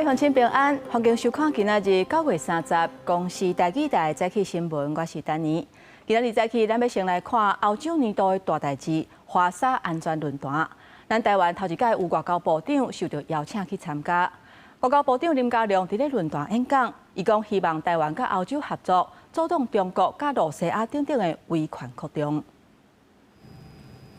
鄉親平安，歡迎收看今仔日9月30公視台語台早起新聞，我是丹妮。今仔日早起，咱欲先來看歐洲年度的大代誌——華沙安全論壇。咱台灣頭一擺有外交部長受到邀請去參加。外交部長林佳龍佇咧論壇演講，伊講希望台灣佮歐洲合作，阻擋中國佮露西亞等等的威權擴張。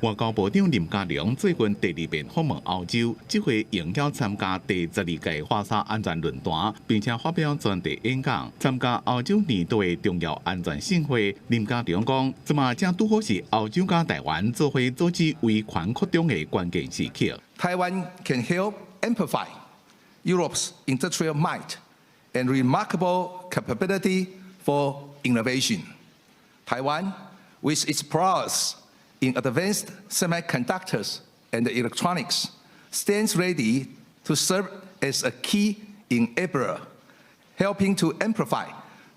外交部長林佳龍最近第二遍訪問歐洲，這回應邀參加第12屆華沙安全論壇，並且發表專題演講。參加歐洲年度的重要安全盛會，林佳龍講：這馬正拄好是歐洲佮台灣做伙阻止威權擴張的關鍵時刻。 Taiwan can help amplify Europe's industrial might and remarkable capability for innovation. Taiwan, with its prowess in advanced semiconductors and electronics, stands ready to serve as a key enabler, helping to amplify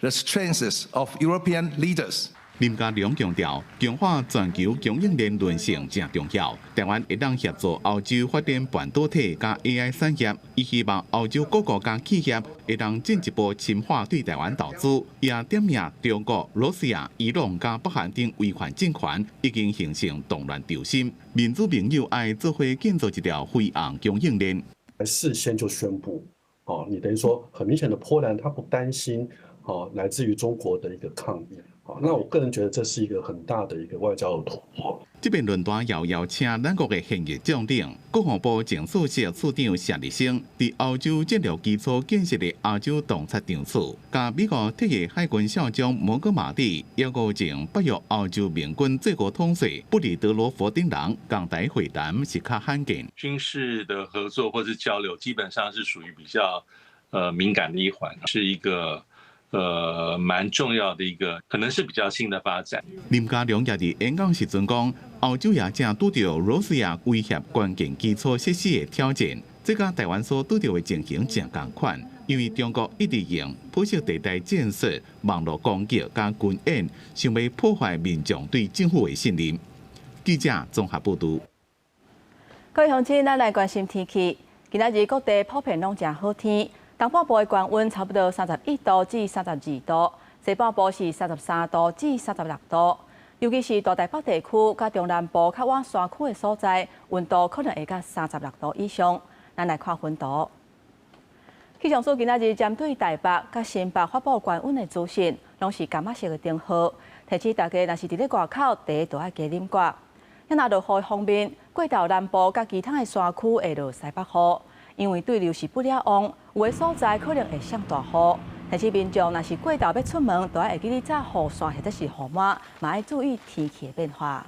the strengths of European leaders. 林佳龍強調，強化全球供應鏈韌性誠重要。台灣會當協助歐洲發展半導體佮 AI 產業，伊希望歐洲各國佮企業會當進一步深化對台灣投資。伊也點名中國、羅西亞、伊朗佮北韓等威權政權已經形成動亂軸心，民主盟友愛做伙建造一條飛紅供應鏈。事先就宣布，哦，你等於說很明顯的，波蘭他不擔心，哦，來自於中國的一個抗議。好，那我個人覺得這是一個很大的一個外交的突破。這遍論壇也邀請咱國的現役將領、國防部前首席次長謝立生，佇歐洲戰略基礎建設的亞洲洞察長處，佮美國退役海軍少將摩哥馬蒂，抑閣前北約歐洲盟軍最高統帥布里德羅弗等人仝台會談是較罕見。軍事的合作或是交流，基本上是屬於比較敏感的一環，是一個蠻重要的一個，可能是比較新的發展。林佳龍也佇演講時陣講，歐洲也正拄著羅西亞威脅關鍵基礎設施的挑戰，這佮台灣所拄著的情形誠仝款，因為中國一直用灰色地帶戰術、網路攻擊佮軍演，想欲破壞民眾對政府的信任。記者綜合報導。各位鄉親，咱來關心天氣。今仔日各地普遍攏誠好天。東半部的高溫差不多31度至32度，西半部是33度至36度。尤其是大台北地區、佮中南部較倚山區的所在，溫度可能會到三十六度以上。咱來看雲圖。氣象署今仔日針對台北佮新北發布高溫的資訊，攏是柑仔色的燈號，提醒大家若是佇咧外口，茶就愛加啉寡。若落雨方面，過頭南部佮其他的山區會落西北雨。因為對流是不了旺，有的所在可能會降大雨。提醒民眾，若是過晝欲出門，都愛會記得紮雨傘或者是雨帽，嘛愛注意天氣的變化。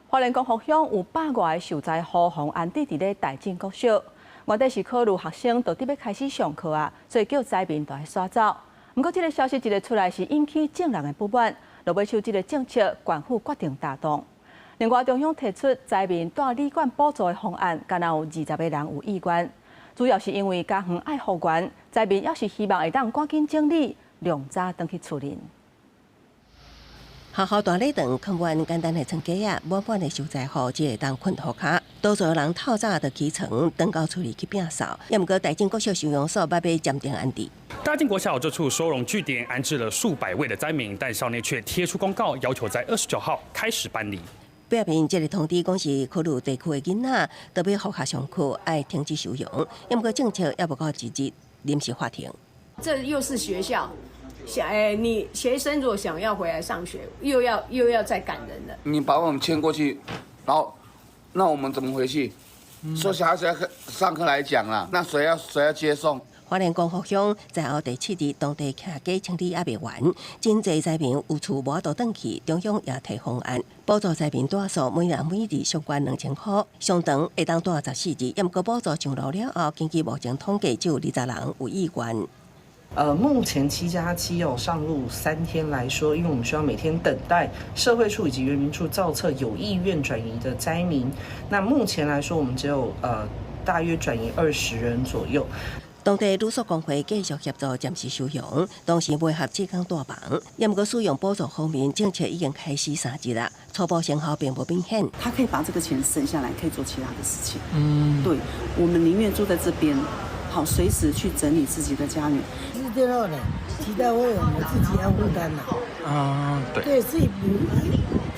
花蓮光復鄉有百外个受災戶予安置佇咧大進國小，原底是考慮學生就欲開始上課啊，所以叫災民都愛徙走。毋過這个消息一个出來，是引起眾人的不滿。落尾手這个政策，縣府決定大動。另外，中央提出災民蹛旅館補助的方案，敢若有20個人有意願，主要是因為家園愛復原，災民猶是希望會當趕緊整理，量早轉去厝裡。學校大禮堂囥滿簡單的床架仔，滿滿的受災戶只會當睏塗跤。多數人透早就起床，轉到厝裡去摒掃。也毋過大進國小收容所欲暫定安置。大進國小這處收容據點安置了數百位的災民，但校內卻貼出公告，要求在29號開始搬離。表面這个通知講是考慮地區的囡仔，都欲復學上課，愛停止收容。也毋過政策猶無到一日臨時法停。這又是學校，想你學生如果想要回來上學，又要再趕人了。你把我們遷過去，然後那我們怎麼回去？說小孩子要上課來講啦，那誰要接送？花蓮光復鄉災後第七日，當地徛家清理猶未完，真濟災民有厝無法度轉去，中央也提方案補助災民蹛宿，每人每日上懸2000箍，上長會當蹛14日。毋過補助上路了後，根據目前統計，只有20人有意願。目前7加7哦上路3天來說，因為我們需要每天等待社會處以及原民處造冊有意願轉移的災民。那目前來說，我們只有大約轉移20人左右。當地旅宿公會繼續協助暫時收容，同時配合志工帶房。毋過使用補助方面，政策已經開始3日啦，初步成效並無明顯。他可以把這個錢省下來，可以做其他的事情。對，我們寧願住在這邊，好隨時去整理自己的家園。是這樣的，其他費用我自己要負擔啦。啊，對。對，自己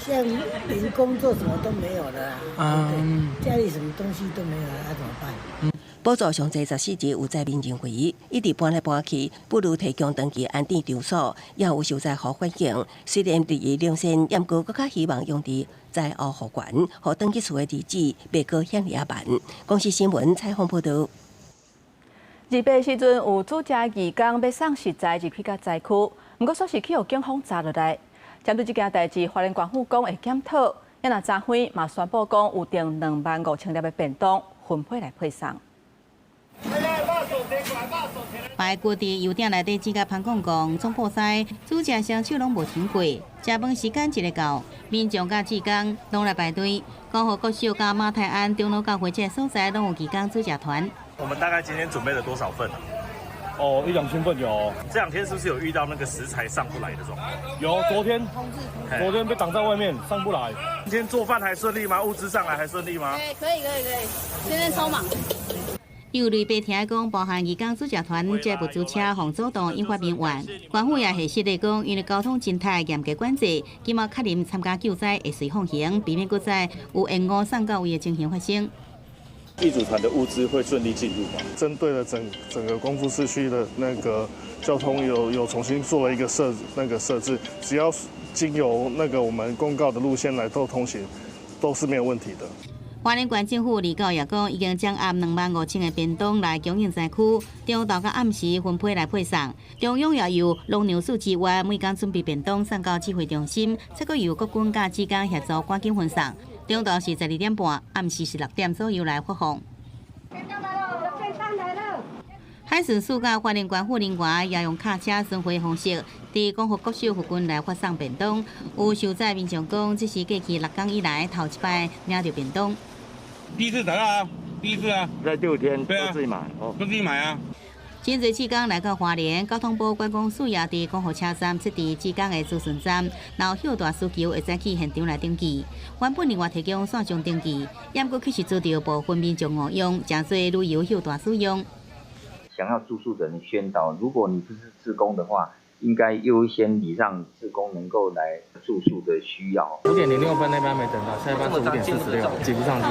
像連工作什麼都沒有了，對，家裡什麼東西都沒有了，那怎麼辦？補助上濟14日有災民認為，一直搬來搬去，不如提供長期安置場所，也有受災戶反映。雖然質疑兩線，毋過閣較希望用佇災後復原，予轉去厝的日子袂閣遐爾仔慢。公視新聞採訪報導。28時陣有組織義工欲送食材入去共災區，毋過煞是去予警方查落來。針對這件代誌，花蓮縣府講會檢討，也若昨昏嘛宣布講有訂25,000粒的便當分批來配送。排骨佇油鼎內底煮甲芳摃摃，總鋪師煮食雙手攏無停過，食飯時間一个到，民眾佮志工攏來排隊。光復國小佮馬太鞍長老教會這个所在攏有義工煮食團。我們大概今天準備了多少份？哦，一兩千份有。這兩天是不是有遇到那個食材上不來的狀況？有，昨天被擋在外面，上不來。今天做飯還順利嗎？物資上來還順利嗎？對，可以，可以，可以。今天超忙。有類別聽講，包含義工煮食團這物資車予阻擋，引發民怨。縣府也核實來講，因為交通靜態嚴格管制，今嘛確認參加救災會隨放行，避免閣再有延誤送到位的情形發生。一組團的物資會順利進入嗎？針對了整整個光復市區的那個交通有重新做了一個設置，只要經由那個我們公告的路線來做通行，都是沒有問題的。花蓮縣政府29也講，已經掌握25,000個便當來供應災區，中晝佮暗時分批來配送。中央也由農糧署支援，每工準備便當送到指揮中心，再閣由國軍佮志工協助趕緊分送。中晝是12點半，暗時是6點左右來發放。便當來了。海巡署佮花蓮縣府人員也用卡車巡迴方式，佇光復國小附近來發送便當。有受災民眾講，這是過去6工以來頭一擺領著便當。第一次得到啊，第一次啊，在6天對啊，都自己買，哦，都自己買啊。真濟志工來到花蓮，交通部觀光署也佇光復車站設置志工的諮詢站，然後歇蹛需求會使去現場來登記。原本另外提供線上登記，毋過卻是遭著部分民眾誤用，成做旅遊歇蹛使用。想要住宿的人宣導，如果你不是志工的話，應該優先禮讓志工能夠來住宿的需要。5點06分那班沒等到，下一班是5點46，擠不上去。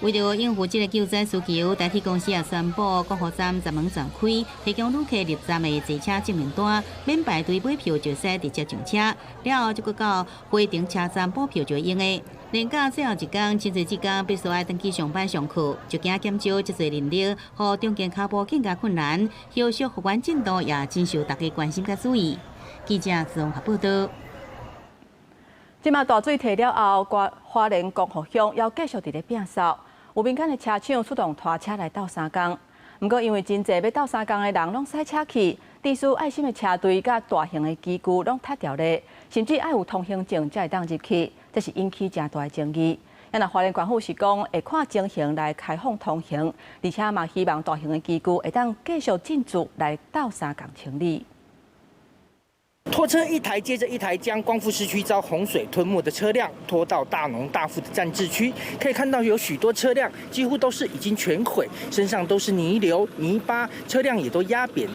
為著應付這个救災需求，台鐵公司也宣布光復站閘門全開，提供旅客入站的坐車證明單，免排隊買票就使直接上車。了後，就閣到回程車站補票就會用的。連假最後一工，真濟志工必須愛轉去上班上課，就驚減少這濟人力，予中間跤步更加困難。後續復原進度也真受大家關心佮注意。記者綜合報導。這馬大水退了後，花蓮光復鄉猶繼續佇咧摒掃。有民間的車廠出動拖車來鬥相共，毋過因為真濟欲鬥相共的人攏駛車去，致使愛心的車隊佮大型的機具攏窒牢咧，甚至愛有通行證才會當入去，這是引起誠大的爭議。若花蓮縣府是講會看情形來開放通行，而且嘛希望大型的機具會當繼續進駐來鬥相共清理。拖車一台接着一台，將光復市區遭洪水吞沒的車輛拖到大農大富的暫置區。可以看到有許多車輛幾乎都是已經全毀，身上都是泥流、泥巴，車輛也都壓扁。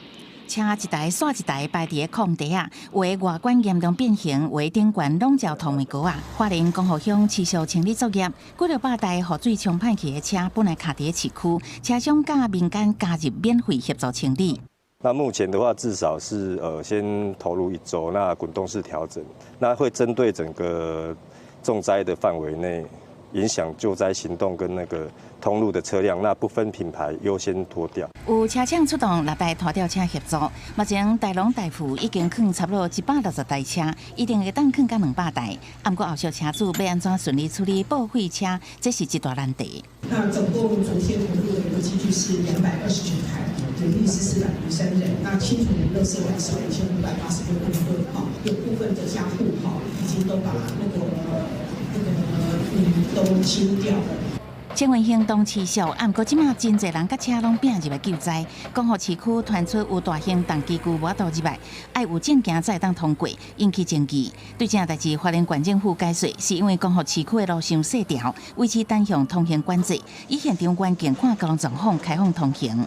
車一台煞一台擺佇個空地啊，有的外觀嚴重變形，有的頂懸攏焦土泥膏啊。花蓮光復鄉持續清理作業，幾落百台予水沖歹去的車本來卡佇市區，車廠佮民間加入免費協助清理。那目前的話，至少是先投入一周，那滾動式調整，那會針對整個重災的範圍內影響救災行動跟那個通路的車輛，那不分品牌優先拖吊。有車廠出動6台拖吊車協助，目前大農大富已經囥差不多160台車，一定會當囥到200台。毋過後續車主欲按怎順利處理報廢車，這是一大難題。那總共昨天投入的一個機具是229台。人力是403人，那清除的垃圾量是2586公噸，哈，有部分的家戶哈，已經都把那個泥都清掉了。清運行動持續，啊，毋過這馬真濟人佮車攏拼入來救災。光復市區傳出有大型重機具無法度入來，愛有證件才會當通過，引起爭議。對這代誌，花蓮縣政府解釋，是因為光復市區的路傷細條，維持單向通行管制，以現場環境看交通狀況開放通行。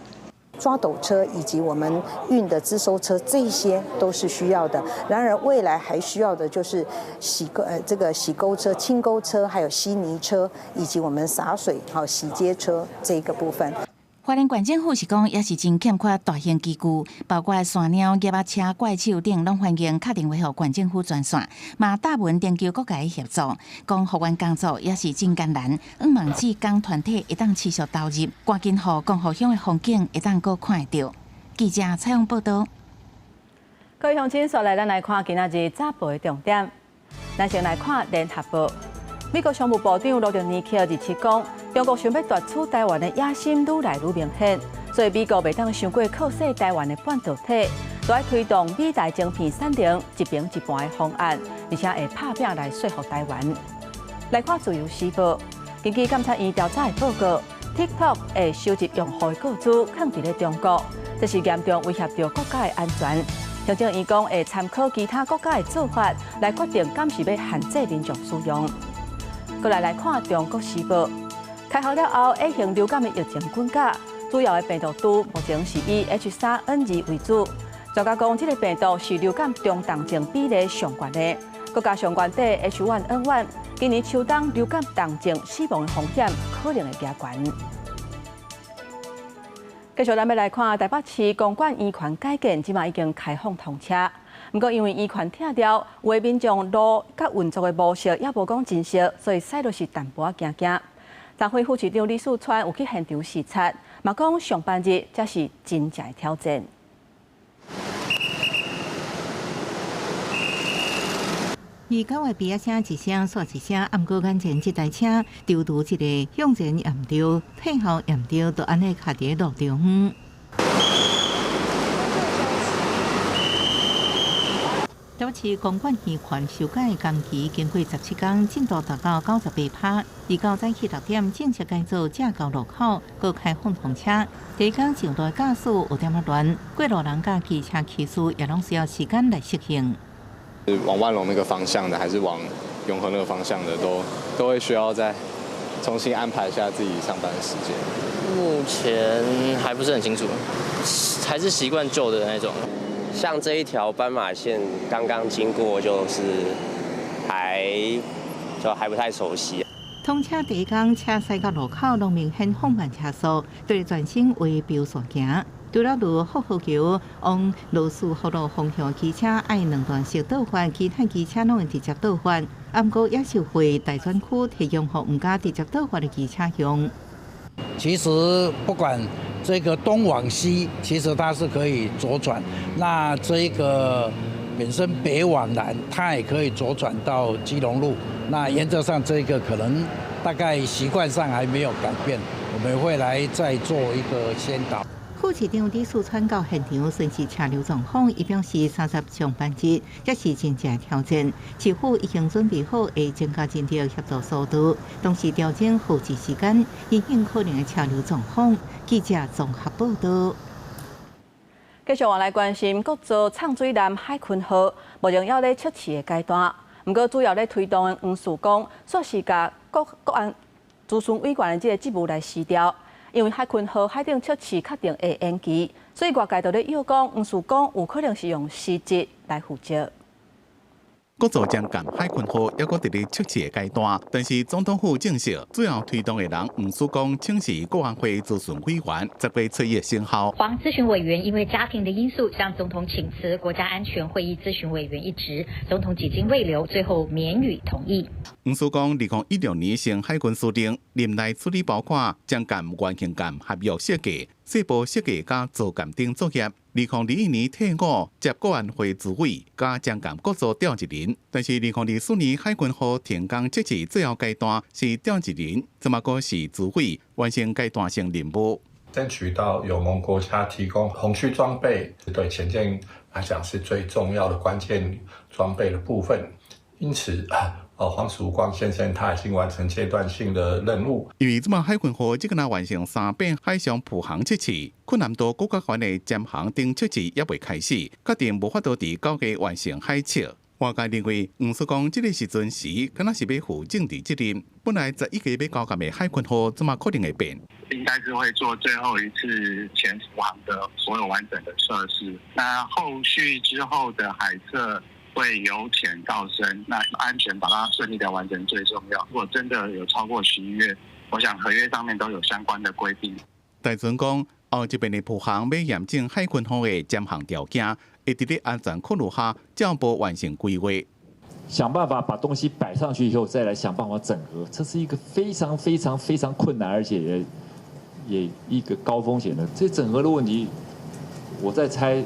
抓斗車以及我們運的資收車，這些都是需要的。然而未來還需要的就是洗溝這個洗溝車、清溝車，還有吸泥車，以及我們灑水、好洗街車這個部分。花蓮縣政府是講，也是真欠缺大型機具，包括山鳥、業仔車、怪手等，攏歡迎敲電話予縣政府專線，嘛搭文尋求各界協助。講復原工作也是真艱難，向望志工團體會當持續投入，趕緊予光復鄉的風景會當閣看會著。記者採訪報導。各位鄉親，紲來咱來看今仔日早報的重點。咱先來看聯合報。美國商務部長羅德尼克27講，中國想欲奪取台灣的野心愈來愈明顯，所以美國袂當傷過靠勢台灣的半導體，都愛推動美台晶片產能一平一盤的方案，而且會拍拚來說服台灣。來看自由時報，根據監察院調查的報告，TikTok 會收集用戶的個資，囥佇咧中國，這是嚴重威脅著國家的安全。行政院講會參考其他國家的做法，來決定敢是欲限制民眾使用。閣來來看《中國時報》，開學了後，A 型流感的疫情滾加，主要的病毒株目前是以 H3N2 為主。專家講，這個病毒是流感中重症比例上懸的，閣加上原底 H1N1，今年秋冬流感重症死亡的風險可能會加懸。繼續，咱欲來看台北市公館圓環改建，這馬已經開放通車。毋過因為圓環拆掉，有的民眾路佮運作的模式猶無講真熟，所以駛落是淡薄仔驚驚。昨昏副市長李四川有去現場視察，嘛講上班日才是真正的挑戰。二九的咇仔聲一聲煞一聲，毋過眼前這台車丟拄一个向前也毋著，退後也毋著，就按呢卡佇路中。台北市公館圓環修改工期經過17工，進度達到98%。預告早起6點正式改造正到路口，閣開放通車。第一工上路的駕駛有點仔亂，過路人佮機車騎士也攏需要時間來適應。往萬隆那個方向的，還是往永和那個方向的，都會需要再重新安排一下自己上班的時間。目前還不是很清楚，還是習慣舊的那種。像這一條斑馬線剛剛經過，就是還不太熟悉。通車第一工，車駛到路口，攏明顯放慢車速，對全省為標線行。除了路福和橋往羅斯福路方向機車愛兩段式倒發，其他機車攏會直接倒發。毋過也是會大專區提供予毋敢直接倒發的機車用。其實不管這個東往西，其實它是可以左轉；那這個本身北往南，它也可以左轉到基隆路。那原則上這個可能大概習慣上還沒有改變，我們會來再做一個宣導。副市長李四川到現場巡視車流狀況，伊表示30上班日這是真正挑戰，市府已經準備好會增加人力協助疏導，同時調整候車時間，因應可能的車流狀況。記者綜合報導。繼續我來關心國造藏水艦海鯤號，目前猶咧測試的階段。毋過主要咧推動的黃曙光，煞是共國安諮詢委員的這個職務來辭掉。因為海鯤號海頂測試確定會延期，所以外界都咧臆講黃曙光有可能是用辭職來負責。國造戰艦海鯤號猶閣佇咧測試的階段，但是總統府證實，主要推動的人黃曙光請辭國安會諮詢委員，10月初一生效。黃諮詢委員因為家庭的因素向總統請辭國家安全會議諮詢委員一職，總統幾經慰留，最後免予同意。黃曙光2016年升海軍司令，任內處理包括將艦、原型艦合約設計、細部設計佮造艦等作業。2021年退伍，接國安會主委，佮將艦國造召集人。但是2024年海鯤號停工測試最後階段是召集人，這馬閣是主委完成階段性任務。爭取到友盟國家提供紅區裝備，對潛艦來講是最重要的關鍵裝備的部分。因此，黃曙光先生他已經完成階段性的任務。因為這馬海鯤號這個若完成三遍海上浮航測試，困難度閣較懸的潛航等測試猶未開始，確定無法度佇9月完成海測。外界認為，黃曙光這个時陣時，敢若是欲負政治責任。本來11月欲交艦的海鯤號，這馬可能會變？應該是會做最後一次潛浮航的所有完整的測試。那後續之後的海測會由淺到深，那安全把它順利的完成最重要。如果真的有超過11月，我想合約上面都有相關的規定。大船講，後一遍的浮航欲驗證海鯤號的潛航條件，會佇咧安全考慮下，照步完成規劃。想辦法把東西擺上去以後，再來想辦法整合，這是一個非常非常非常困難，而且也一個高風險的。這整合的問題，我在猜，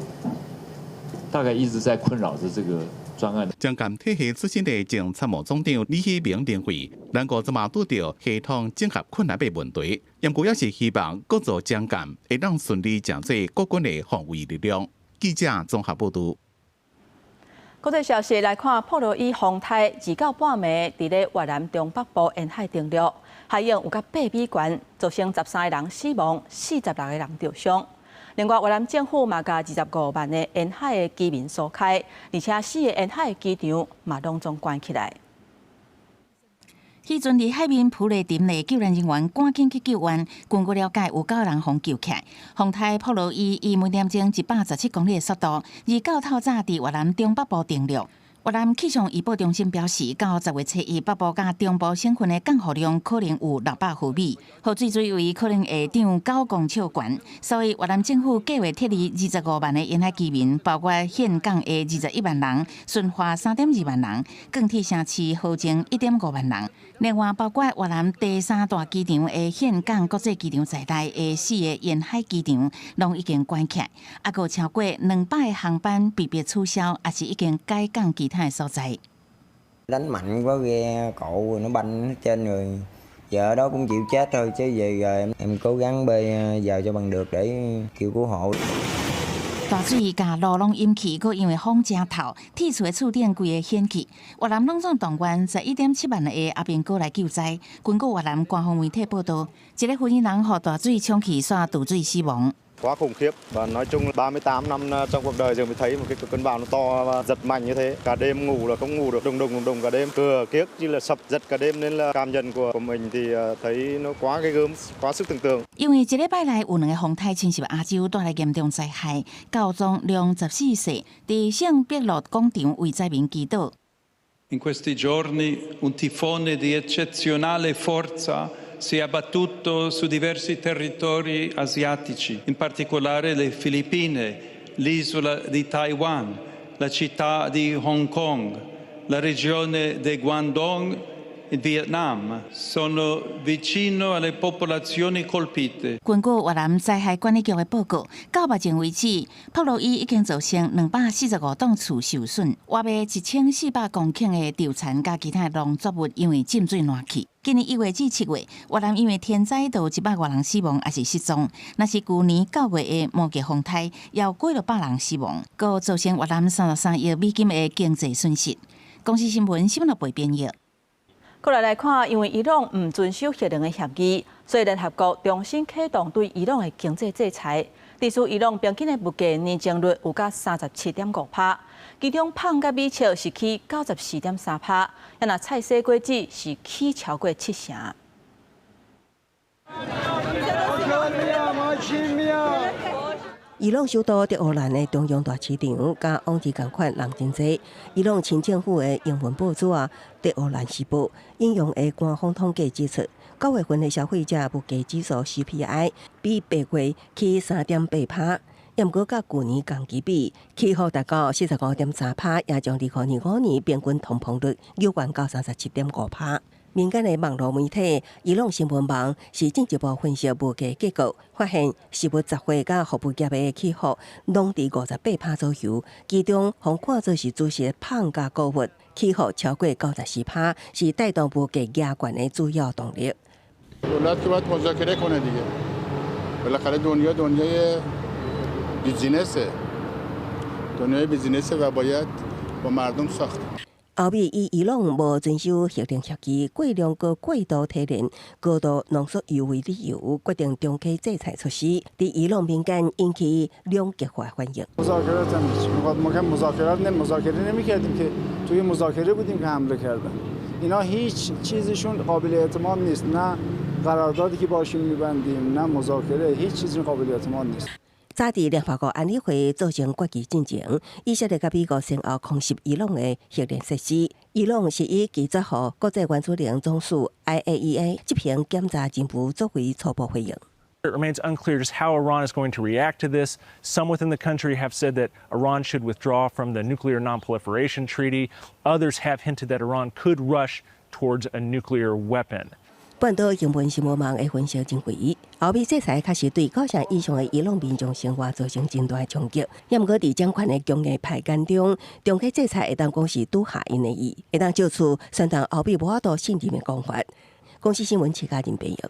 大概一直在困擾着這個專案。將艦體系出身的前參謀總長李喜明認為，咱國這馬拄著系統整合困難的問題，毋過也是希望閣造將艦會當順利成做國軍的防衛力量。記者綜合報導。國際消息來看，破羅伊風颱二到半暝，佇咧越南中北部沿海登陸，海湧有甲8米懸，造成13個人死亡，46個人著傷。另外，越南政府嘛共25萬个沿海的居民疏開，而且四个沿海的機場嘛攏總關起來。彼陣佇海面浮咧沉的救援人員趕緊去救援。根據了解，有九人予救起來。風颱破羅伊以每點鐘117公里的速度，二九透早佇越南中北部登陸。越南氣象預報中心表示，到10月初1，北部佮中部省份的降雨量可能有600毫米，雨水水位可能會漲9公尺懸。所以越南政府計劃撤離25萬个沿海居民，包括峴港的21萬人、順化3.2萬人、鋼鐵城市河靜1.5萬人。另外，包括越南第三大機場的峴港國際機場在內的四個沿海機場，攏已經關起來，猶閣超過200個航班被迫取消，抑是已經改降其他的所在。 Đánh mạnh quá ghe cộ nó banh hết trên rồi, giờ ở đó cũng chịu chết thôi chứ về rồi em cố gắng bơi vào cho bằng được để kêu cứu hộ. 大水共路攏淹去，閣因為風誠透，鐵厝的厝頂規个掀去。越南攏總動員11.7萬个阿兵哥來救災。根據越南官方媒體報導，一个婦人予大水沖去，煞墜水死亡。 Quá khủng khiếp và nói chung là 38 năm trong cuộc đời giờ mới thấy một cái cơn bão nó to và giật mạnh như thế. Cả đêm ngủ là không ngủ được, đùng đùng đùng đùng cả đêm. Cửa kiếc như là sập giật cả đêm nên là cảm nhận của mình thì thấy nó quá ghê gớm, quá sức tưởng tượng. 因為這禮拜內有兩个風颱侵襲亞洲，帶來嚴重災害。教宗良14世佇聖彼得廣場為災民祈禱。 In questi giorni un tifone di eccezionale forza si è abbattuto su diversi territori asiatici, in particolare le Filippine, l'isola di Taiwan, la città di Hong Kong, la regione di Guangdong in Vietnam. Sono vicino alle popolazioni colpite. 根據越南災害管理局的報告，到目前為止，破羅伊已經造成245棟厝受損，約賣1400公頃的稻田佮其他農作物因為浸水爛去。今年1月至7月，越南因為天災就100外人死亡，抑是失蹤。若是舊年9月的摩羯風颱，也有幾落百人死亡，閣造成越南33億美金的經濟損失。公視新聞新聞部編譯。過來來看，因為伊朗毋遵守核能的協議，所以聯合國重新啟動對伊朗的經濟制裁。致使伊朗平均的物價年增率有甲37.5%，其中麭佮米笑是起94.3%，啊若菜蔬果子是起超過7成。伊朗首都德黑蘭的中央大市場，佮往日仝款人真濟。伊朗親政府的英文報紙啊，《德黑蘭時報》引用的官方統計指出，9月份的消費者物價指數 CPI 比8月起3.8%，毋過佮舊年同期比，起幅達到45.3%，也將2025年平均通膨率飙懸到37.5%。民間的網路媒體伊朗新聞網是進一步分析物價結果，發現食物雜貨佮服務業的起伏攏佇58%左右，其中予看做是主食麭佮穀物起伏超過94%，是帶動物價加懸的主要動力。 دولت که باید مذاکره کنه دیگه. بالاخره دنیا دنیای بیزینسه. دنیای بیزینسه و باید با مردم ساخت. 歐美以伊朗無遵守核能協議、過量閣過度提煉高度濃縮鈾為理由，決定重啟制裁措施，佇伊朗民間引起兩極化反應。 مذاکرات هم هیچ ما که مذاکرات مذاکره نمی‌کردیم که توی مذاکره بودیم که حمله کردن. اینا هیچ چیزشون قابل اعتماد نیست، نه قراردادی که باشون می‌بندیم، نه مذاکره، هیچ چیزی قابل اعتماد نیست. 早佇聯合國安理會做成決議進前，以色列佮美國先後空襲伊朗的核能設施。伊朗是以拒絕予國際原子能總署 IAEA 執行檢查任務作為初步回應。 It remains unclear just how Iran is going to react to this. Some within the country have said that Iran should withdraw from the Nuclear Non-Proliferation Treaty. Others have hinted that Iran could rush towards a nuclear weapon. 半島英文新聞網的分析認為，歐美制裁確實對九成以上的伊朗民眾生活造成真大的衝擊。也毋過佇掌權的強硬派眼中，重啟制裁會當講是拄合𪜶的意，會當借此宣傳歐美無法度信任的講法。公視新聞徐嘉仁編譯。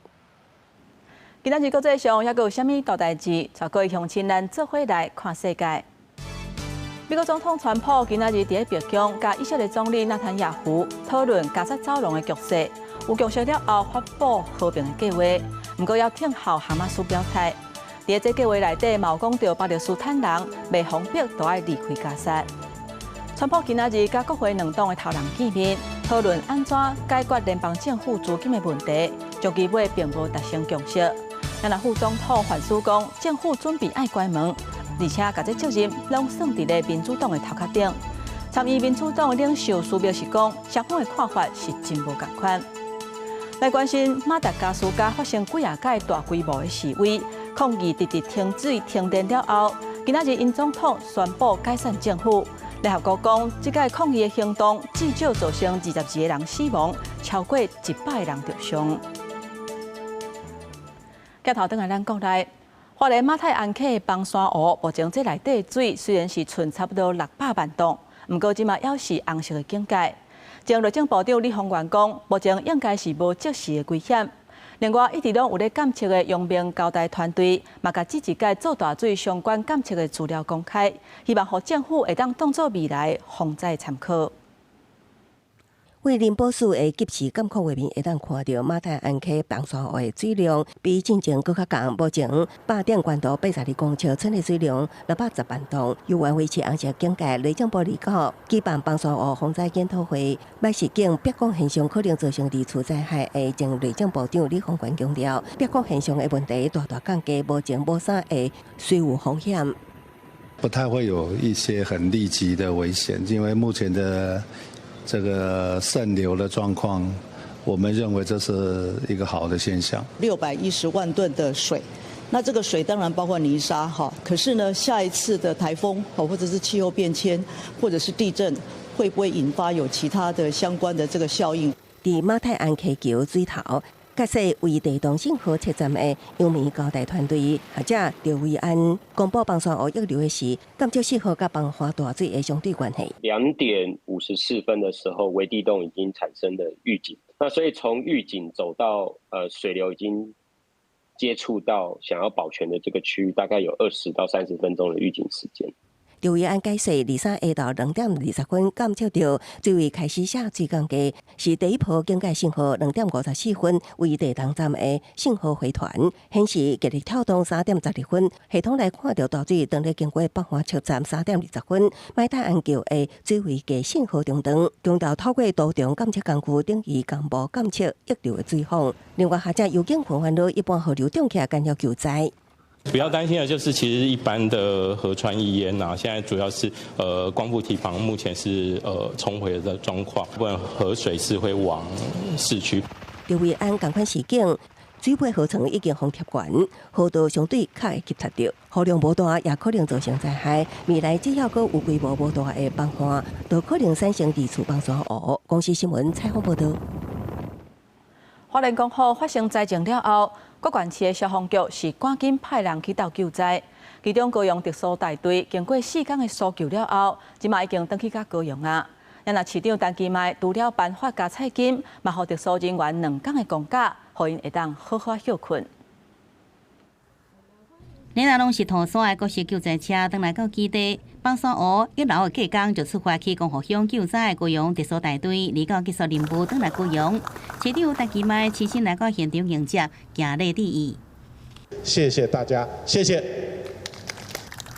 今仔日國際上猶閣有啥物大代誌？帶各位鄉親咱做伙來看世界。美國總統川普今仔日佇咧白宮，佮以色列總理納坦雅胡討論加薩走廊的局勢，有共識了後發布和平的計劃，毋過猶聽候哈馬斯表態。佇這計劃內底，嘛有講著巴勒斯坦人袂予逼都愛離開加薩。川普今仔日佮國會兩黨的頭人見面，討論按怎解決聯邦政府資金的問題，終其尾並無達成共識。若副總統范斯講，政府準備愛關門，而且共這責任攏算佇咧民主黨的頭殼頂。參議民主黨的領袖舒默是講，雙方的看法是真無仝款。來關心馬達加斯加發生幾仔屆大規模的示威，抗議直直停水停電了後，今仔日𪜶總統宣布解散政府。聯合國講，這屆抗議的行動至少造成22個人死亡，超過100個人著傷。鏡頭轉來咱國內，花蓮馬太鞍溪枋山湖目前這內底水雖然是賰差不多600萬噸，毋過這馬猶是紅色的警戒。前內政部長李鴻源講，目前應該是無即時的危險。另外，一直攏有咧監測的陽明交大團隊，嘛共這一屆做大水相關監測的資料公開，希望予政府會當當做未來防災參考。為林寶樹的即時監控畫面，會當看著馬太鞍溪枋山湖的水量比進前閣較降。目前壩頂懸度82公尺，賰的水量610萬噸，猶原維持紅色警戒。內政部29舉辦枋山湖防災檢討會，䆀示警煏光現象可能造成二次災害的前內政部長李鴻源強調，煏光現象的問題大大降低，目前無啥會水有風險。不太會有一些很立即的危險，因為目前的這個滲流的狀況，我們認為這是一個好的現象。 610萬噸的水，那這個水當然包括泥沙哈。可是呢，下一次的颱風或者是氣候變遷，或者是地震，會不會引發有其他的相關的這個效應？佇馬太鞍溪橋水頭，解說為地動信號測站的陽明交大團隊學者劉維安公布枋山湖溢流的是監測信號佮崩滑大水的相對關係。 2點54分的時候，微地動已經產生了預警，那所以從預警走到水流已經接觸到想要保全的這個區域，大概有20到30分鐘的預警時間。劉維安解釋，23下晝2點20分監測著水位開始寫水降低，是第一波警戒信號。2點54分為地動站的信號回傳，顯示極力跳動3點12分，系統來看著大水當咧經過北環車站3點20分，馬太鞍橋的水位計信號中斷，強調透過多重監測工具等於同步監測溢流的水況。另外，學者尤景雲煩惱一般河流漲起來干擾救災。比較擔心的就是，其實一般的河川溢淹啊，現在主要是光復堤防目前是沖毀的狀況，不然河水是會往市區。劉維安仝款示警，水尾河床已經予貼懸，河道相對較會急塞著，雨量無大也可能造成災害。未來只要閣有規模無大的崩旱，就可能產生二次枋山湖。公視新聞採訪報導。花蓮光復發生災情了後，各縣市的消防局是趕緊派人去鬥救災。其中高雄特搜大隊經過4工的搜救了後，這馬已經轉去到高雄啊。若市長陳其邁除了頒發加菜金，嘛予特搜人員2工的公假，予𪜶會當好好歇睏。連若攏是塗山的各式救災車，轉來到基地，北沙湖一樓的隔工就出發去光復鄉救災，高雄特搜大隊離到結束任務，轉來高雄。市長陳其邁親身來到現場迎接，行禮致意。謝謝大家，謝謝。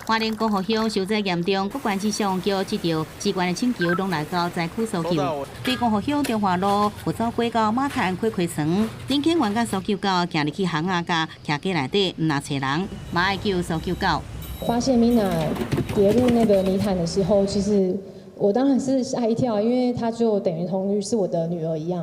花蓮光復鄉受災嚴重，各縣市上叫接到支援的請求，攏來到災區搜救。對光復鄉中華路有走過到馬太鞍溪溪床，林肯員佮搜救狗行入去巷仔佮徛街內底，毋若揣人，嘛愛救搜救狗。發現米娜跌入那個泥潭的時候，其實我當然是嚇一跳，因為她就等於同於是我的女兒一樣，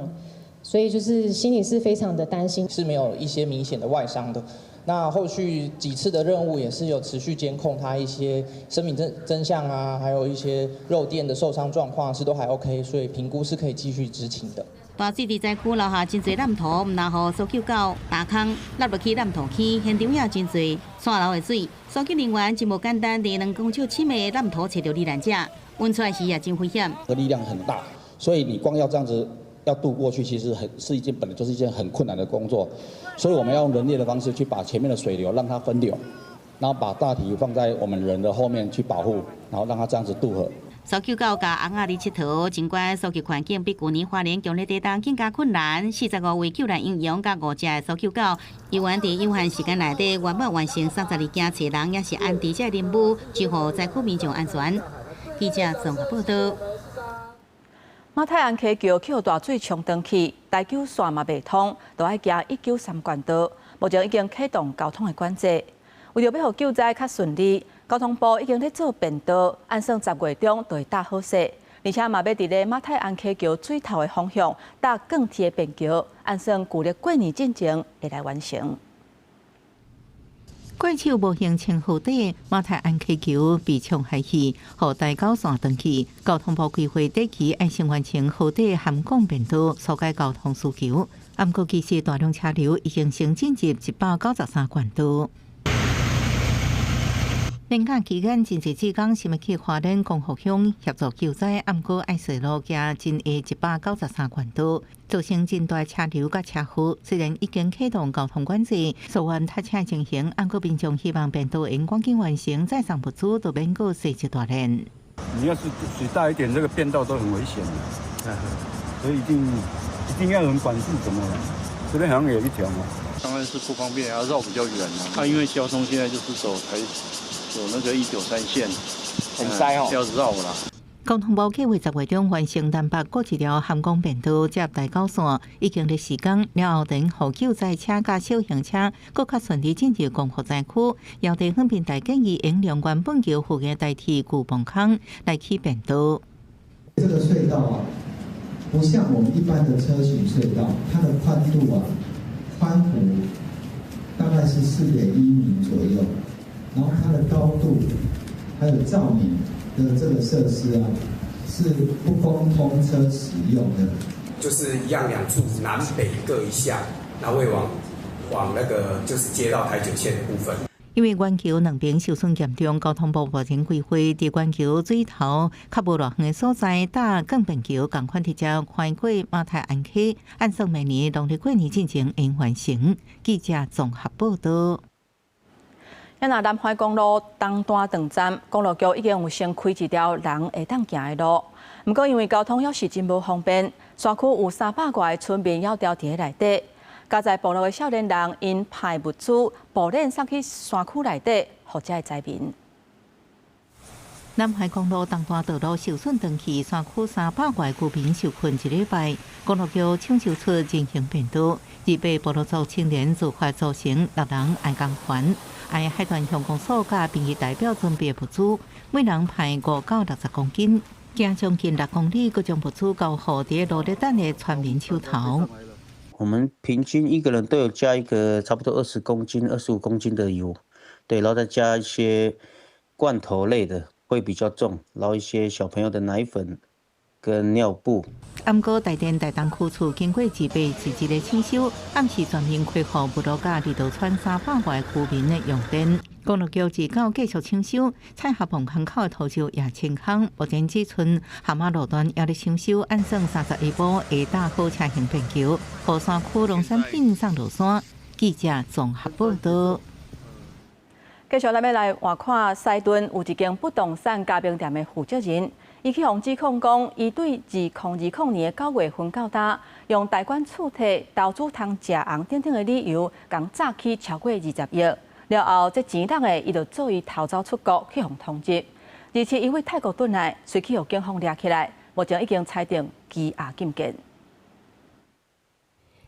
所以就是心裡是非常的擔心。是沒有一些明顯的外傷的。那後續幾次的任務也是有持續監控他一些生命徵象啊，還有一些肉墊的受傷狀況是都還 OK，所以評估是可以繼續執勤的。大水佇災區留下真濟爛塗，毋若予搜救狗踏空，落落去爛塗坑，現場也真濟竄流的水。搜救人員真無簡單，佇2公尺深的爛塗揣著罹難者，揾出來時也真危險。力量很大，所以你光要這樣子要渡過去，其實很是一件本來就是一件很困難的工作，所以我們要用人力的方式去把前面的水流讓它分流，然後把大體放在我們人的後面去保護，然後讓它這樣子渡河。搜救狗佮尪仔佇𨑨迌，儘管搜救環境比舊年花蓮強烈地動更加困難。45位救難英雄佮5隻的搜救狗，猶原佇有限時間內底圓滿完成32件揣人，也是安置這個任務，守護災區民眾安全。記者綜合報道。馬太鞍溪橋去予大水沖斷去，台九線嘛袂通，都愛行193冠道。目前已經啟動交通的管制，為著欲予救災較順利，交通部已經咧做便道，按算10月中就會搭好勢，而且嘛欲佇咧馬太鞍溪橋水頭的方向搭鋼鐵的便橋，按算舊曆過年進前會來完成。怪手無形穿河底，馬太鞍溪橋被沖下去，予台九線斷去。交通部規劃短期愛先完成河底涵港便道，疏解交通需求。毋過其實大量車流已經先進入193冠道。連假期間，真濟志工想欲去花蓮光復鄉協助救災，毋過愛踅路行真下193冠道，造成真大車流佮車禍。雖然已經啟動交通管制，溯源塞車情形，毋過民眾希望便道會趕緊完成，載送物資就免閣踅一大輪。你要是水大一點，這個便道都很危險的，所以一定一定要有人管制，怎麼了？這邊好像有一條嘛。當然是不方便，要繞比較遠啦。啊，因為交通現在就是走台。走那個193線，很塞哦，要繞啦。交通部計劃10月中完成南北各一條涵港便道接台九線，已經咧施工了後，等予救災車佮小型車閣較順利進入光復災區。姚地方平台建議用兩原本橋附近代替舊磅空來起便道。這個隧道啊，不像我們一般的車行隧道，它的寬度啊，寬幅大概是4.1米左右。然後它的高度，還有照明的這個設施啊，是不供通車使用的。就是一樣兩處南北各一項，然後會往那個就是接到台九線的部分。因為懸橋兩邊受損嚴重，交通部目前規劃佇懸橋水頭較無偌遠的所在搭鋼便橋，仝款直接橫過馬太鞍溪，按算明年農曆過年進前會完成。記者綜合報道。若南環公路東段斷站，公路局已經有先開一條人會當行的路。毋過因為交通猶是真無方便，山區有300外个村民猶牢佇咧內底。家在部落的少年人𪜶派物資步練送去山區內底，予遮的災民。南環公路東段道路受損斷去，山區300外居民受困一禮拜。公路局搶修出人行便道，28部落族青年自發組成6人愛工團，愛海端鄉公所佮民意代表準備物資，每人派5到60公斤，行將近6公里，閣將物資交予佇咧路咧等的村民手頭。我們平均一個人都有加一個差不多20公斤、25公斤的油，對，然後再加一些罐頭類的。會比較重，然後一些小朋友的奶粉跟尿布。毋過台電台東區處經過自備自制的搶修，暗時全面恢復部落佮離島村300外居民的用電。公路局至到繼續搶修，彩霞磅空口的土石也清空。目前只賰蛤蟆路段猶咧搶修，按算30日晡會搭好車行便橋，予山區農產品送落山。記者綜合報道。繼繼續咱欲來換看西屯有一間不動產加盟店的負責人，伊去予指控講，伊對2020年9月份到今，用貸款厝貸、投資通食紅等等的理由，共詐欺超過20億。了後，這錢攏的，伊就做伊逃走出國去予通緝。而且伊對泰國轉來，隨去予警方掠起來，目前已經裁定羈押禁見。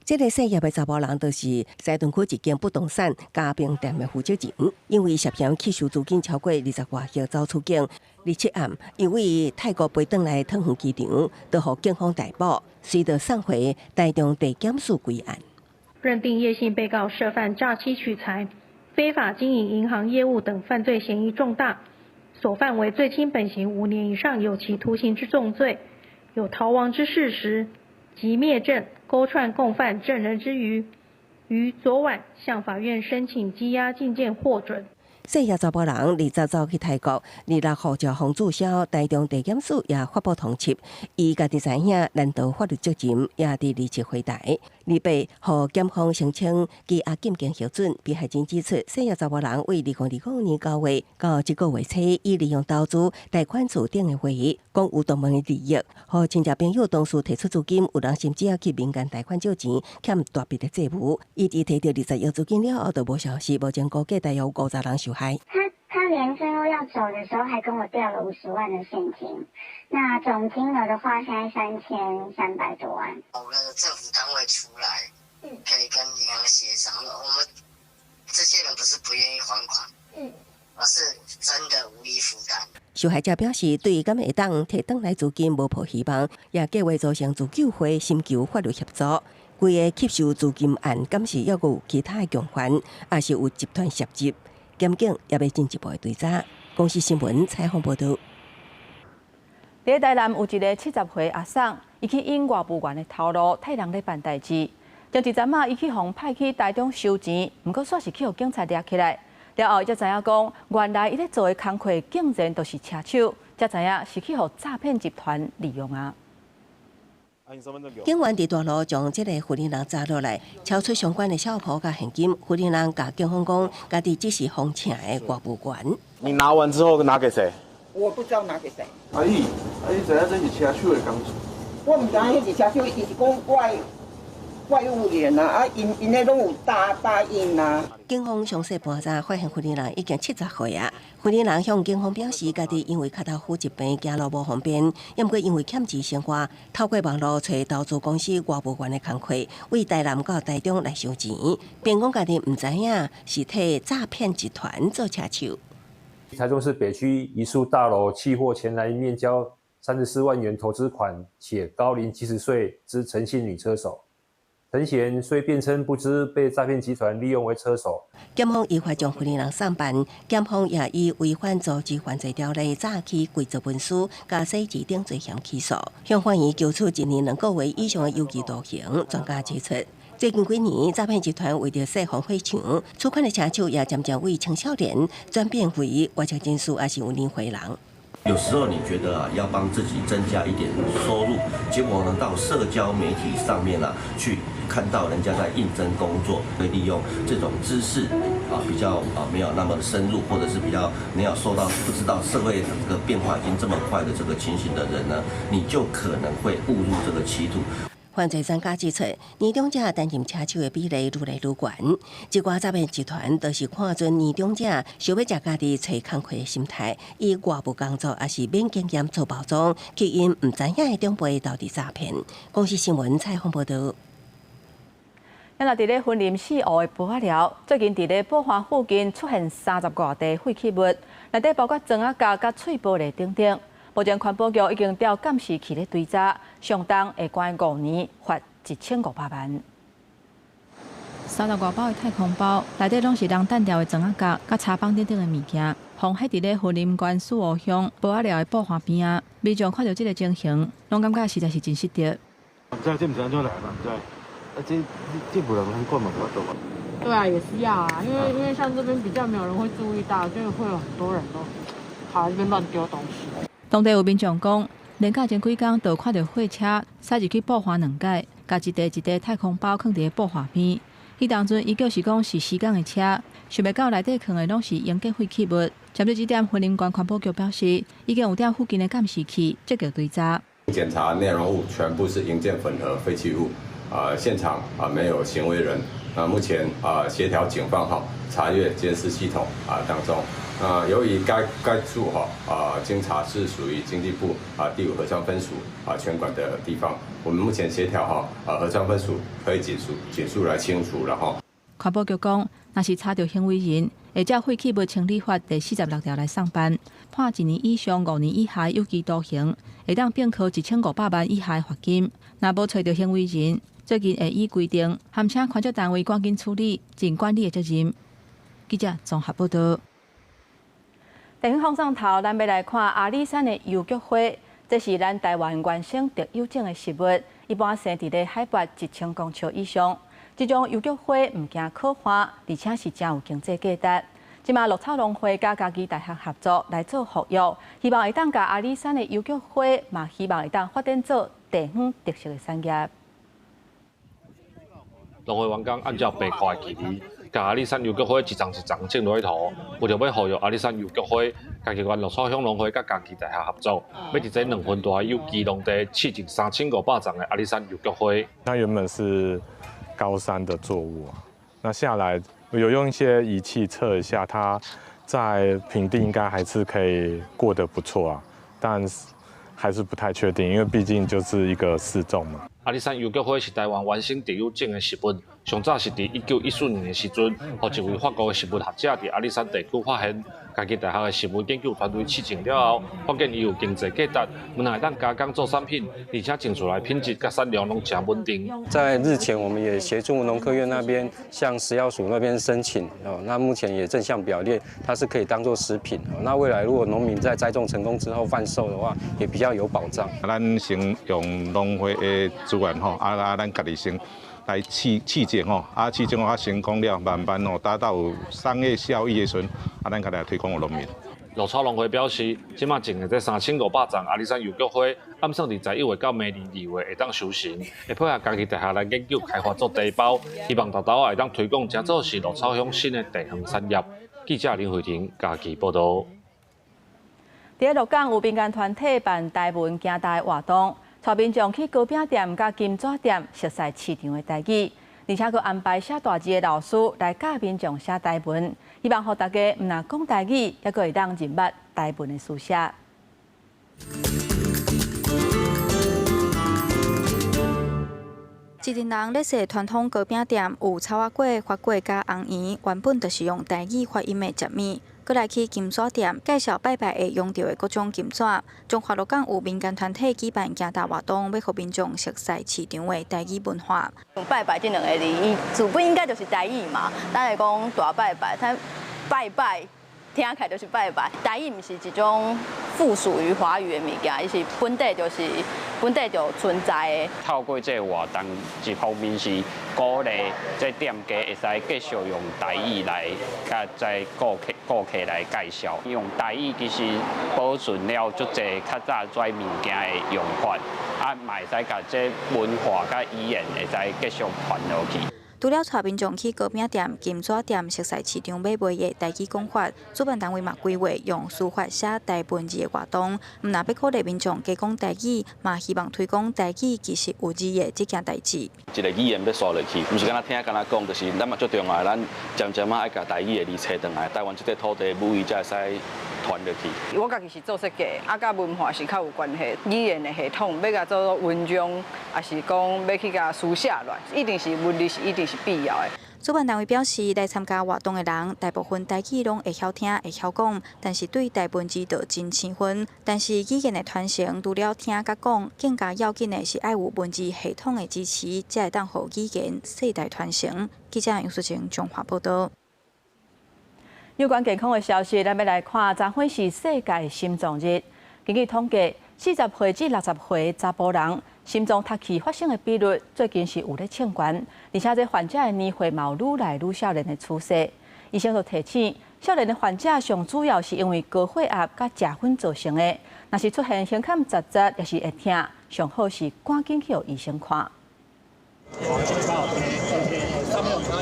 這个姓葉的查埔人，就是西屯區一間不動產加盟店的負責人，因為涉嫌吸收資金超過20外億走出境。27暗，伊對泰國飛轉來桃園機場，就予警方逮捕，隨著送回台中地檢署歸案。認定葉姓被告涉犯詐欺取財、非法經營銀行業務等犯罪嫌疑重大，所犯為最輕本刑5年以上有期徒刑之重罪，有逃亡之事實及滅證、勾串共犯證人之虞，於昨晚向法院申請羈押禁見獲准。姓葉查埔人20走去泰國，26號就予注銷，台中地檢署也發布通緝。伊家己知影難逃法律責任，也佇27回台。28予檢方申請羈押禁見核准。被害人指出，姓葉查埔人對2020年9月到這個月初，伊利用投資貸款厝頂的話，講有獨門的利益，予親戚朋友同事提出資金，有人甚至猶去民間貸款借錢，欠大筆的債務。伊佇提著20億資金了後，就無消息，目前估計大約有50人受害。他連最後要走的時候，還跟我調了50萬的現金。那總金額的話，現在3300多萬。我們的政府單位出來，可以跟銀行協商。我們這些人不是不願意還款，而是真的無力負擔。受害者表示，對敢會當提轉來資金無抱希望，也計劃組成自救會，尋求法律協助。規个吸收資金案，敢是猶閣有其他的共犯，抑是有集團涉入？檢警也欲進一步的追查。公視新聞採訪報導。佇台南有一个70歲阿嬸，伊去用外務員的頭路替人咧辦代誌。前一陣仔，伊去予派去台中收錢，毋過煞是去予警察掠起來。了後，伊才知影講，原來伊咧做的工課竟然都是車手，才知影是去予詐騙集團利用啊。警員佇大路將這个婦人抓落來，抄出相關的小簿佮現金。婦人共警方講，家己只是予請的外務員。你拿完之後拿給誰？我不知道拿給誰。阿姨，阿姨知影這是車手的工作？我毋知彼是車手，伊是講外務員啊，啊，𪜶彼攏有打印啊。警方詳細盤查，發現婦人已經70歲啊。婦人向警方表示，家己因為跤頭趺疾病，行路無方便，毋過因為欠錢生活，透過網路揣投資公司外務員的工課，對台南到台中來收錢，並講家己毋知影是替詐騙集團做車手。台中市北區一處大樓緝獲前來面交34萬元投資款且高齡70歲之陳姓女車手。陳賢雖辯稱不知被詐騙集團利用為車手。檢方依法將婦人送辦，檢方也以違反組織犯罪條例詐欺偽造文書、佮洗錢等罪嫌起訴，向法院求處1年2個月以上的有期徒刑。專家指出，最近幾年詐騙集團為著設防火牆，此款的車手也漸漸對青少年轉變為外籍人士，抑是有年歲人。有時候你覺得啊，要幫自己增加一點收入，結果呢，到社交媒體上面啊，去看到人家在應徵工作，會利用這種知識啊，比較啊沒有那麼深入，或者是比較沒有受到不知道社會這個變化已經這麼快的這個情形的人呢，你就可能會誤入這個歧途。犯罪專家指出，年長者擔任車手的比例愈來愈懸。這寡詐騙集團都是看準年長者想欲食家己揣工課的心態，以外務工作抑是免經驗做包裝，吸引毋知影的長輩投佇詐騙。公視新聞採訪報導。咱若佇咧雲林四湖的埔仔寮，最近佇咧埔岸附近出現30外塊廢棄物，內底包括磚仔角、佮碎玻璃等等。目前環保局已經調監視器咧追查，上重會關5年，罰1500萬。30外包的太空包，內底攏是人擲掉的磚仔角、佮柴枋等等的物件，予棄佇咧雲林縣四湖鄉埔仔寮的埔岸邊仔，民眾看著這个情形，攏感覺實在是真失德。毋知這毋知按怎來嘛？毋知，啊這無人通管嘛，無法度啊。對啊，也是要啊，因為像這邊比較沒有人會注意到，就會有很多人都跑來這邊亂丟東西。當地有民眾講，連假前幾工就看著貨車駛入去埔岸兩擺，共一塊一塊太空包囥佇咧埔岸邊，彼當陣伊就是講是西港的車，想袂到內底囥的攏是營建廢棄物。針對這點，雲林縣環保局表示，已經有調附近的監視器積極追查。檢查內容物全部是營建混合廢棄物，現場沒有行為人。目前協調警方查閱監視系統當中。由於該處經查是屬於經濟部第五河川分署權管的地方，我們目前協調河川分署可以緊速來清除了哈。環保局講，若是查著行為人，會照廢棄物清理法第46條來送辦，判1年以上5年以下有期徒刑，會當併科1500萬以下罰金。若無揣著行為人，最近會依規定，函請環保單位趕緊處理，盡管理的責任。記者綜合報道。地方放送頭，咱欲來看阿里山的油菊花，這是咱台灣原生特有種的植物，一般生佇咧海拔1000公尺以上。這種油菊花毋驚苦旱，而且是誠有經濟價值。這馬鹿草農會佮嘉義大學合作來做復育，希望會當共阿里山的油菊花，嘛希望會當發展做地方特色的產業。農會員工按照白塊的距離，共阿里山油菊花一叢一叢種落去塗，為著欲復育阿里山油菊花，嘉義縣鹿草鄉農會佮嘉義大學合作，欲佇這2分大的有機農地試種3500叢的阿里山油菊花。它原本是高山的作物，那下來有用一些儀器測一下，它在平地應該還是可以過得不錯啊，但是還是不太確定，因為畢竟就是一個試種嘛。阿里山油菊花是台灣原生特有種的植物，上早是佇1914年的時陣，予一位法國的植物學者佇阿里山地區發現。嘉義大學的植物研究團隊試種了後，發現伊有經濟價值，毋但會當加工做產品，而且種出來品質佮產量攏誠穩定。在日前，我們也協助農科院那邊向食藥署那邊申請哦，那目前也正向表列，它是可以當做食品。那未來如果農民在栽種成功之後販售的話，也比較有保障。咱先用農會的資源吼，咱家己先來試試種吼，試種成功了，慢慢哦達到有商業效益的時陣，咱家來推廣予農民。鹿草農會表示，這馬種的這3500叢阿里山油菊花，按算佇11月到明年2月會當收成，會配合嘉義大學來研究開發做茶包，希望沓沓仔會當推廣，成做是鹿草鄉新的地方產業。記者林慧婷嘉義報道。佇鹿港有民間團體辦台文行台活動。帶民眾去糕餅店佮金紙店熟悉市場的台語，而且閣安排寫大字的老師來教民眾寫台文，希望予大家毋但講台語，猶閣會當認捌台文的書寫。一陣人咧踅傳統糕餅店，有草仔粿、花粿佮紅圓，原本就是用台語發音的食物。閣來去金紙店介紹拜拜會用著的各種金紙。中華鹿港有民間團體舉辦行大活動，欲予民眾熟悉市場的台語文化。拜拜這兩个字，伊自本應該就是台語嘛。咱會講大拜拜，他拜拜聽起來就是拜拜。台語毋是一種附屬於華語的物件，伊是本地就是本地就存在的。透過這個活動，一方面是鼓勵這店家會使繼續用台語來佮這顧客來介紹，用台語其實保存了足濟較早這物件的用法，嘛會使共這文化佮語言會使繼續傳落去。除了帶民眾去糕餅店、金紙店熟悉市場買賣的台語講法，主辦單位嘛規劃用書法寫台文字的活動，毋但欲鼓勵民眾加講台語，嘛希望推廣台語其實有字的這件代誌。一个語言欲刷落去，毋是干焦聽、干焦講，就是咱嘛足重要，咱漸漸仔愛共台語的字揣轉來，台灣這塊土地母語才會使傳落去。我家己是做設計，佮文化是較有關係。語言的系統欲共做文章，抑是講欲去共書寫落來，一定是文字是一定是必要的。主辦單位表示，來參加活動的人，大部分台語攏會曉聽、會曉講，但是對台文字就真生分。但是語言的傳承，除了聽佮講，更加要緊的是愛有文字系統的支持，才會當予語言世代傳承。記者楊淑晴中華報道。有關健康的消息，咱欲來看，昨昏是世界心臟日。根據統計，40歲至60歲查埔人心臟突起發生的比率最近是有咧升懸，而且這患者的年歲嘛有愈來愈少年的趨勢。醫生就提醒，少年的患者上主要是因為高血壓佮食薰造成的。若是出現胸坎窒窒，抑是會疼，上好是趕緊去予醫生看。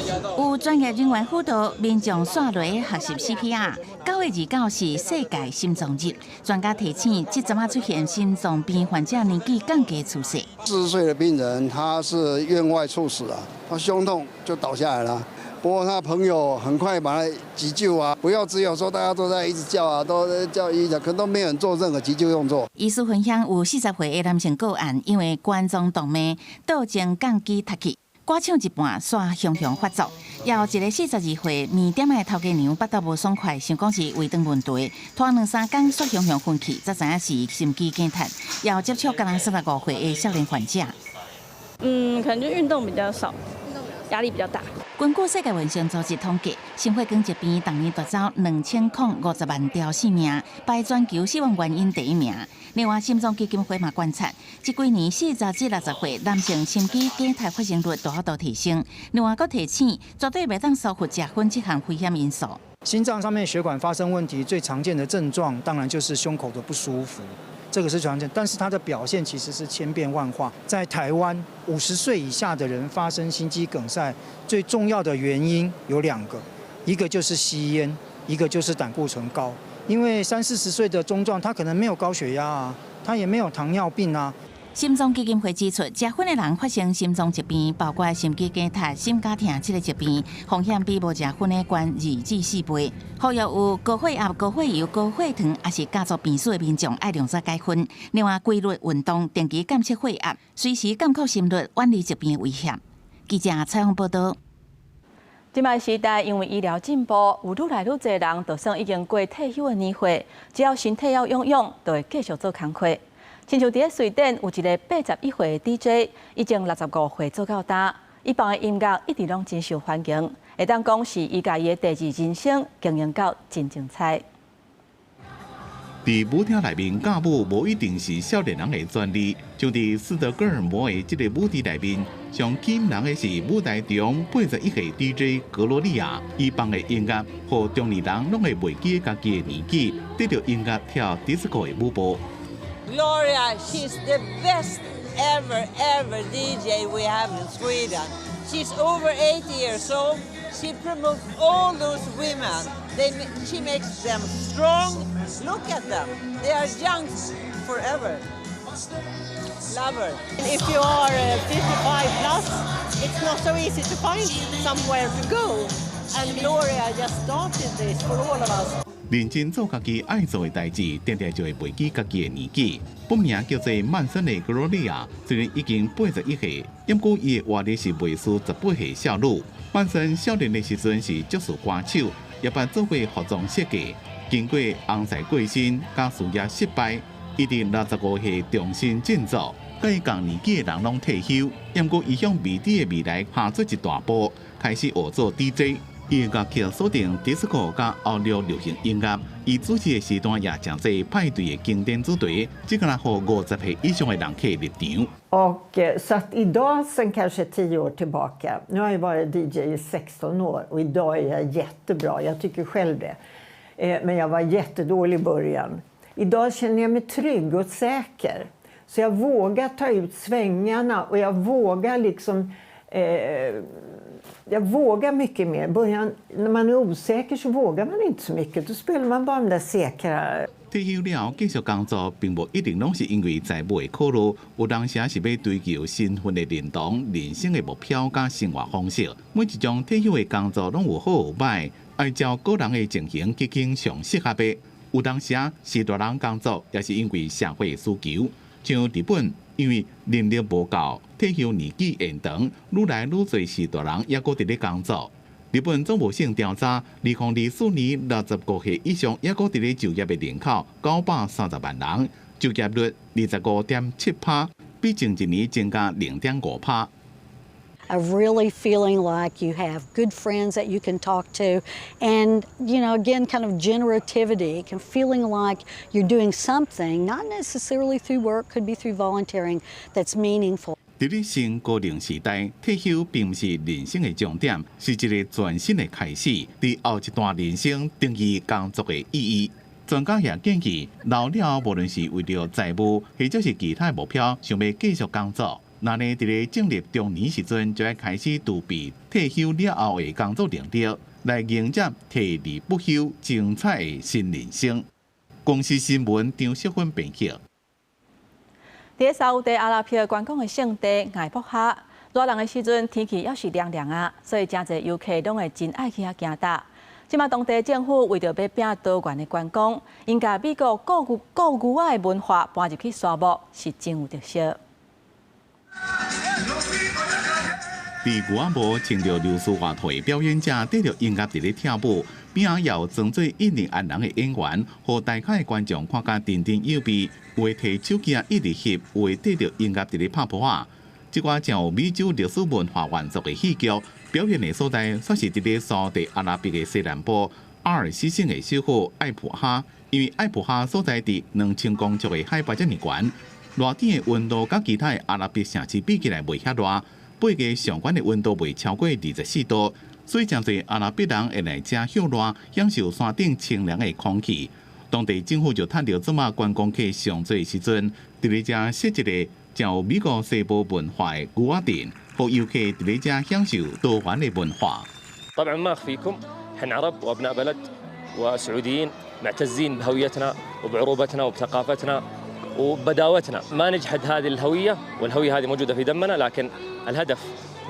有專業人員輔導，民眾紲落學習 CPR。9月29是世界心臟日，專家提醒，這陣仔出現心臟病患者年紀降低趨勢。40歲的病人，他是院外猝死啊，他胸痛就倒下來了。不過他朋友很快把他急救啊，不要只有說大家都在一直叫啊，都叫醫生，可都沒有人做任何急救動作。醫師分享有40歲的男性個案，因為冠狀動脈倒前降肌脫去，歌唱一半，煞雄雄發作。也有一個42歲麵店的頭家娘，腹肚無爽快，想講是胃腸問題，拖兩三工煞雄雄昏去，才知影是心肌梗塞。也有接觸敢若35歲的少年患者。嗯，可能就運動比較少，壓力比較大。根據世界衛生組織統計，心血管疾病逐年奪走2050萬條性命，排全球死亡原因第一名。另外，心臟基金會嘛觀察，這幾年40至60歲男性心肌梗塞發生率大幅度提升。另外，閣提醒，絕對袂當疏忽食薰這項危險因素。心臟上面血管發生問題，最常見的症狀當然就是胸口的不舒服。這個是常見，但是它的表現其實是千變萬化。在台灣，50歲以下的人發生心肌梗塞，最重要的原因有兩個，一個就是吸菸，一個就是膽固醇高。因為三四十歲的中壯，他可能沒有高血壓啊，他也沒有糖尿病啊。心臟基金會指出，食薰的人發生心臟疾病，包括心肌梗塞、心絞痛這个疾病，風險比無食薰的懸2至4倍。呼籲有高血壓、高血油、高血糖，抑是家族病史的民眾愛量早戒薰。另外，規律運動、定期監測血壓、隨時監控心率，遠離疾病的危險。記者採訪報導。這擺時代因為醫療進步，有愈來愈濟人，就算已經過退休的年歲，只要身體猶勇勇，就會繼續做工課。親像佇咧瑞典有一个81歲的 DJ，已經65歲做到今，伊放的音樂一直攏真受歡迎，會當講是伊共伊的第二人生經營到真精彩。佇舞廳內面跳舞，無一定是少年人的專利。像佇斯德哥爾摩的這个舞池內面，上吸引人的是舞台中81歲 DJ 格羅利亞，伊放的音樂，予中年人攏會袂記家己的年紀，綴著音樂跳迪斯科的舞步。 Gloria, she's the best ever, ever DJ we have in Sweden. She's over 80 years old. She promotes all those women. She makes them strong. Look at them. They are young forever. Love her. If you are 55 plus, it's not so easy to find somewhere to go. And Gloria just started this for all of us. 認真做家己愛做的代誌，定定就會袂記家己的年紀。本名叫做曼森的格羅利亞，雖然已經81歲，毋過伊的活力是袂輸18歲少女。曼森少年的時陣是爵士歌手，也捌做過服裝設計。經過紅財過身，佮事業失敗，伊佇65歲重新振作。佮伊仝年紀的人攏退休，毋過伊向未知的未來踏出一大步，開始學做 DJ。伊的樂曲鎖定迪斯科佮歐陸流行音樂，伊主持的時段也誠濟派對的經典主題，這敢若予50歲以上的人客入場。 Och så att idag, sen kanske 10 år tillbaka, nu har jag varit DJ i 16 år och idag är jag jättebra, jag tycker själv det. Men jag var jättedålig i början. Idag känner jag mig trygg och säker. Så jag vågar ta ut svängarna och jag vågar liksom jag vågar mycket mer. Början, när man är osäker så vågar man inte så mycket. Då spelar man bara de där säkra. 退休了後繼續工作，並無一定攏是因為財務的考慮，有當時是欲追求身份的認同、人生的目標佮生活方式。每一種退休的工作攏有好有䆀，按照個人的情形決定上適合的。有當時是大人工作，也是因為社會需求。像日本，因為能力無夠，退休年紀延長，愈來愈濟序大人猶閣佇咧工作。日本總務省調查，2024年65歲以上猶閣佇咧就業的人口930萬人，就業率25.7%，比前一年增加0.5%。 Of really feeling like you have good friends that you can talk to and again, kind of generativity and feeling like you're doing something, not necessarily through work, could be through volunteering, that's meaningful. 佇咧新高齡時代，退休並毋是人生的終點，是一个全新的開始。佇後一段人生定義工作的意義。專家也建議，老了無論是為著財務，或者是其他目標，想欲繼續工作，那呢，佇咧進入中年時陣，就愛開始儲備退休了後的工作能力，來迎接退而不休精彩的新人生。公視新聞張淑芬編輯。佇沙烏地阿拉伯觀光的勝地艾卜哈，熱人的時陣天氣猶是涼涼啊，所以誠濟遊客攏會真愛去遐行踏。這馬當地政府為著欲拼多元的觀光，𪜶共美國僱牛仔的文化搬入去沙漠，是真有特色。佇牛仔帽穿著流蘇外套的表演者，綴著音樂佇咧跳舞，邊仔也有裝做印第安人的演員，予台下的觀眾看甲津津有味。有的提手機仔一直翕，有的綴著音樂佇咧拍噗仔。這寡真有美洲歷史文化元素的戲劇表演的所在，煞是佇咧沙特阿拉伯的西南部阿爾斯省的首府艾普哈。因為艾普哈所在地2000公尺的海拔遮爾懸，熱天的溫度佮其他的阿拉伯城市比起來袂遐熱。八月上懸的溫度袂超過24度，所以誠濟阿拉伯人會來遮歇熱，享受山頂清涼的空氣。當地政府就趁著這馬觀光客上濟時陣，佇咧遮設一个真有美國西部文化的牛仔鎮，予遊客佇咧遮享受多元的文化。 طبعا ما أخفيكم احنا عرب وأبناء بلد وسعوديين معتزين بهويتنا وبعروبتنا وبثقافتنا وبداوتنا ما نجحد هذه الهوية والهوية هذه موجودة في دمنا لكن الهدف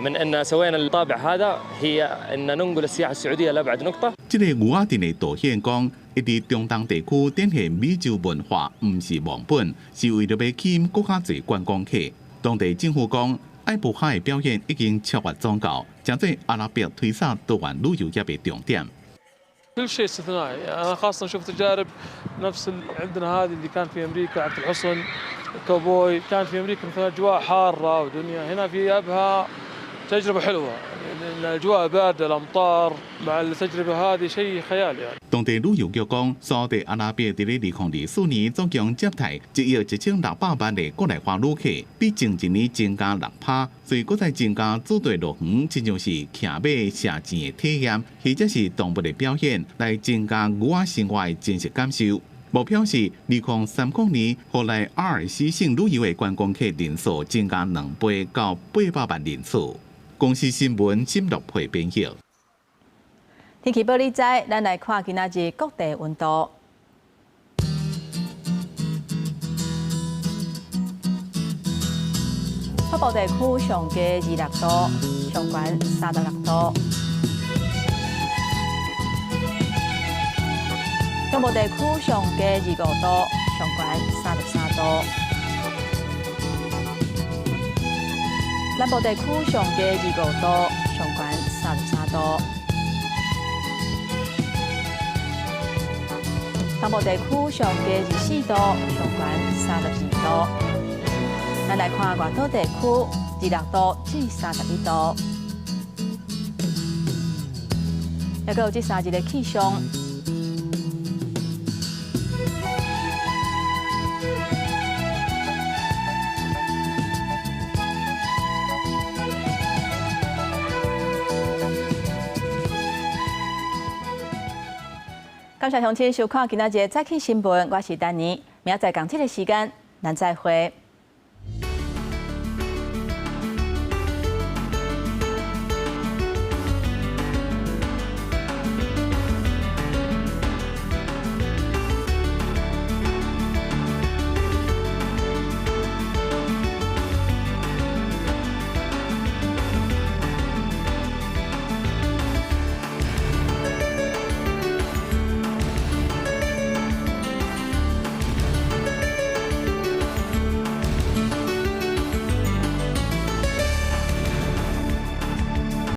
من أن سوينا الطابع هذا هي أن ننقل السياحة السعودية لأبعد نقطة。這个牛仔鎮的導演講，伊佇中東地區展現美洲文化，毋是忘本，是為著欲吸引閣較濟觀光客。當地政府講，艾布哈的表演已經超越宗教，成做阿拉伯推捒多元旅遊業的重點。 كل شيء استثنائي، انا خاصه شفت تجارب نفس عندنا هذه اللي كان في امريكا عبد الحصن كوبوي كان في امريكا مثلا اجواء حاره ودنيا هنا في ابها تجربه حلوه الاجواء بارده الامطار مع التجربه هذه شيء خيال يعني。 當地旅遊局講，沙特阿拉伯佇咧2024年總共接待1億1600萬的國內化旅客，比前一年增加6%，所以閣再增加主題樂園，親像是騎馬射箭的體驗，或者是動物的表演，來增加牛仔生活的真實感受。目標是2030年，予來阿爾斯省旅遊的觀光客人數增加2倍到800萬人次。公視新聞沈樂培編譯。天氣報你知，咱來看今仔日各地溫度。北部地區上低26度，上懸36度。中部地區上低25度，上懸33度。南部地區上低25度，上懸33度。東部地區上低24度，上懸32度。咱來看外島地區，26度至31度。抑閣有這三日的氣象。感謝鄉親收看今仔日的早起新聞，我是丹妮，明仔載仝這个時間，咱再會。